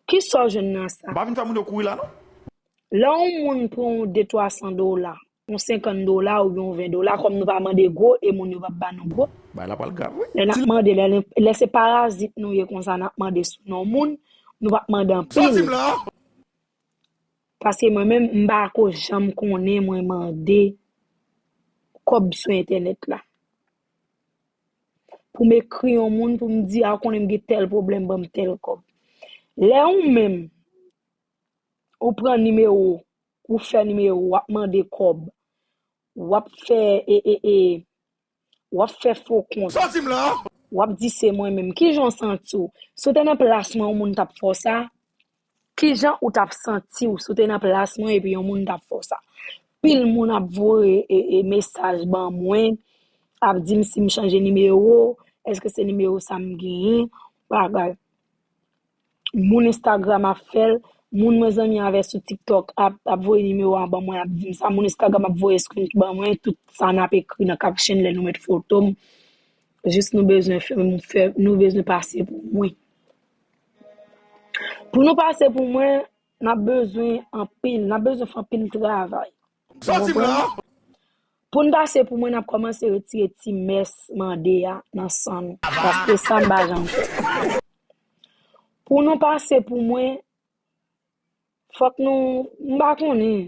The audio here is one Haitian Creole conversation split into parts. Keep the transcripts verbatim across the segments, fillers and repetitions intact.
Kisa w jwenn nan sa? M pa vin fè moun yo kouri la, non. Lè yon moun pran yon de twa san dola, yon senkant dola oubyen yon ven dola, kòm nou pa mande gwo, e moun yo p ap ba nou gwo. Bagay la pral grav, wi. Lè n ap mande, lè, lè se parazit nou ye konsa, n ap mande sou non moun, nou p ap mande anpil. Sòti m la! Paske mwen menm, m pa ko janm konnen mwen mande kòb sou entènèt la. Pou m ekri yon moun, pou m di, a, ou konnen m gen tèl pwoblèm, ban m tèl kòb. Lè ou menm, ou pran nimewo, ou fè nimewo, w ap mande kòb, w ap fè, e, e, e, w ap fè fo kont. Sòti m la! W ap di se mwen menm. Kijan w santi w? Si w te nan plas mwen, yon moun t ap fè w sa? Kijan ou t ap santi w si w te nan plas mwen epi yon moun t ap fè w sa? Pil moun ap voye e, e, mesaj ban mwen, ap di m si m chanje nimewo, èske se nimewo sa m genyen, bagay. Moun Instagram ap fè l, moun mwen zanmi avè sou TikTok ap, ap voye nimewo a ban mwen, ap di m sa, moun Instagram ap voye screen ban mwen, tout sa n ap ekri nan caption lè nou met foto m, jis nou bezwen fè, fè, nou bezwen pase pou mwen. Pou nou pase pou mwen, n ap bezwen anpil, n ap bezwen fè anpil travay. Sòti m la! Pou n pase pou mwen, n ap kòmanse retire ti mès mande a nan san nou. Paske sa m pa janm fè. Pou nou pase pou mwen, fòk nou, m pa konnen.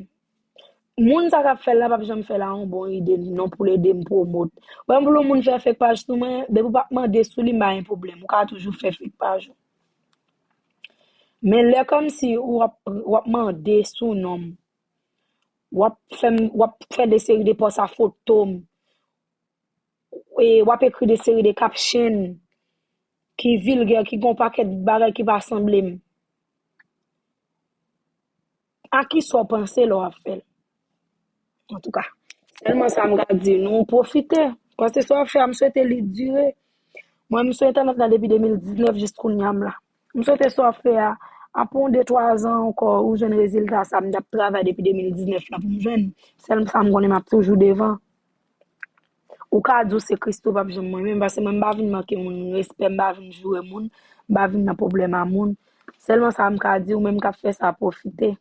Moun sa k ap fè l la p ap janm fè l a yon bon ide non pou l ede m pwomot. Wè, pou yon moun fè fake paj sou mwen, depi w p ap mande sou li, m pa gen pwoblèm. Ou ka toujou fè fake paj ou. Men lè kòmsi w ap, w ap mande sou non m, w ap fè m, w ap fè de seri de pòs a foto m, e w ap ekri de seri de caption ki vilgè, ki gon pakèt bagay ki pa sanble m. A kisa w panse lè w ap fè l? Antouka, sèlman sa m ka di nou, pwofite. Paske sa w ap fè a, m swete li dire. Mwen, m sou entènèt la depi de mil diznèf jis kounye a m la. M swete sa w ap fè a, apre yon de twa zan ankò, ou jwenn rezilta sa m t ap travay depi de mil diznèf la pou m jwenn. Sèl sa m konnen, m ap toujou devan. Ou ka di w se Christo p ap janm mwen menm, paske mwen m pa vin manke moun respè, m pa vin joure moun, m pa vin nan pwoblèm a moun. Sèlman sa m ka di w, menm k ap fè sa, pwofite.